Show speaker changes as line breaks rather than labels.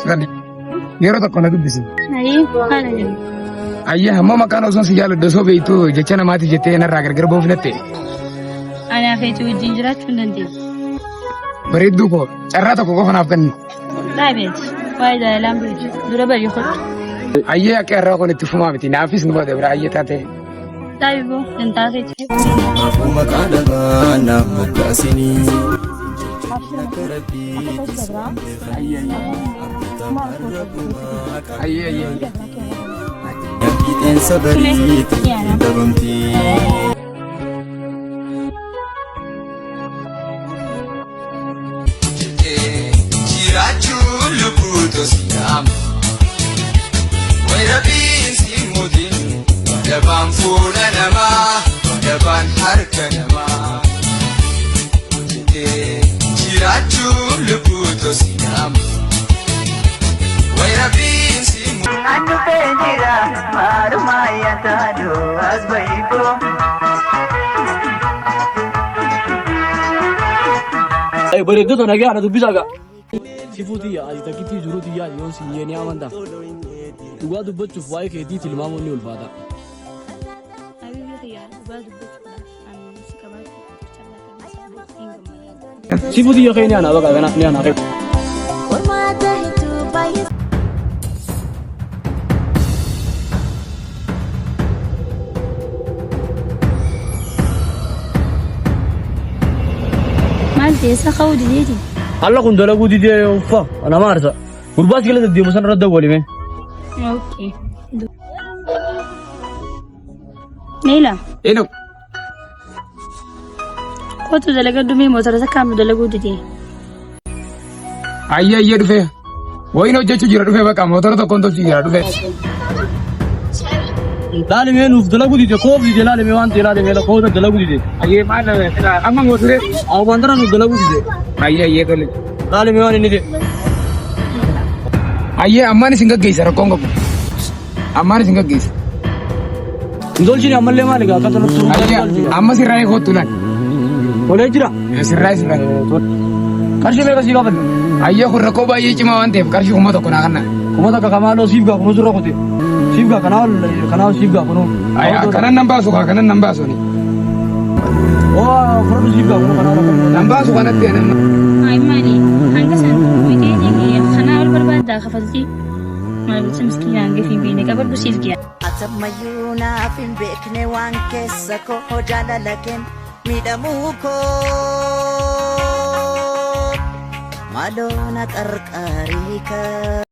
Sirani. Yeroo tokko na dubbisi.
Ayii haala jedhu.
Ayyee hamma maqaan osoo si jaaladhu osoo beektu jecha namaatiif jettee narraa gargar ba'uu filatte.
Anaa feetii wajjin jiraachuu hin dandeessu.
Bareedduu koo carraa tokko qofa naaf kenni.
Dhaabeeti. Waa'ee jaalalaan beeku. Dura bari kottu.
Ayyee akka irraa kun itti fumaa miti naafis nu bada bira ayyee taate.
Dhaabi boo dantaa feeti.
Maafuu maqaa dhabaa naaf moggaasinii. Akka rabbii
Ayyee ayyee.
Fiixeensa bariitti dhabamti.
Jiraachuun lubbuutu si yaama. Wayirabiin si mutiin dabaan fuula namaa dabaan harka namaa. Hojjetee jiraachuun lubbuutu si yaama. Wayirabiin si mutiin.
Bareeddota nagaa ana dubbisaa gaa. Sifuu tiyya ati takkittii jiruu tiyyaa yoon siin jee ni amantaa. Dhugaa dubbachuuf waa'ee keetii tilmaamuun ni ulfaata.
Habibi kiyya dhugaa dubbachuudhaaf ani si qabaachuu carraa qabeessa hin gammada.
Sifuu tiyya kee ni anaa baqa kana ni anaa kee.
Qormaata hedduu baay'ee.
Maal ta'e isa ka'uu dideeti?
Alla kun dalaguu didee uffa nama aarsa. Gurbaa si keessa deemu sana irra dawwalime.
Okay. Neela.
Eenyu
Kootu dalagadhu mee motora takkaan nu dalaguu didee.
Ayyee ayyee dhufee. Wayin hojjechuu jira dhufee bakka motora tokkoon tolchuu jira dhufee.
Laali mee nuuf dalaguu dide koof dide laali mee waan ta'e laali mee lakkoofsa dalaguu dide.
Ayyee maal amma motoree.
Awwaan tana nuuf dalaguu dide.
Ayyee ayyee tole.
Laali mee waan inni ta'e.
Ayyee ammaan isin gaggeessa rakkoon qabu. Ammaan isin gaggeessa.
Hin tolchine ammallee maali gaa akka toltu.
Ayyee amma sirraa'ee kottu laal.
Tolee jira.
Sirraa'ee sirraa'ee.
Qarshii meeqa sii gaafanne?
Ayyee kun rakkoo baay'ee cimaa waan ta'eef qarshii 1000 naa kenna.
1000 kamaaloo siif gaa kunuu sirra kute. Siif gaa kanaa ol kanaa ol siif gaa kunuu.
Ayyee kanan nan baasu kaa kanan nan baasu.
Oo fudhadhu siif gaa kunuu kanaa ol akka.
Nan baasu kanatti nan.
Ay maali hanga san bitee kanaa ol barbaaddaa kafaltii. Maal gocha miskiina hanga fi beekne qabadhu siif gi'a.
Atammayyuu naaf hin beekne waan keessa koo jaalala keen miidhamuu koo maaloo na qarqaarii kaa.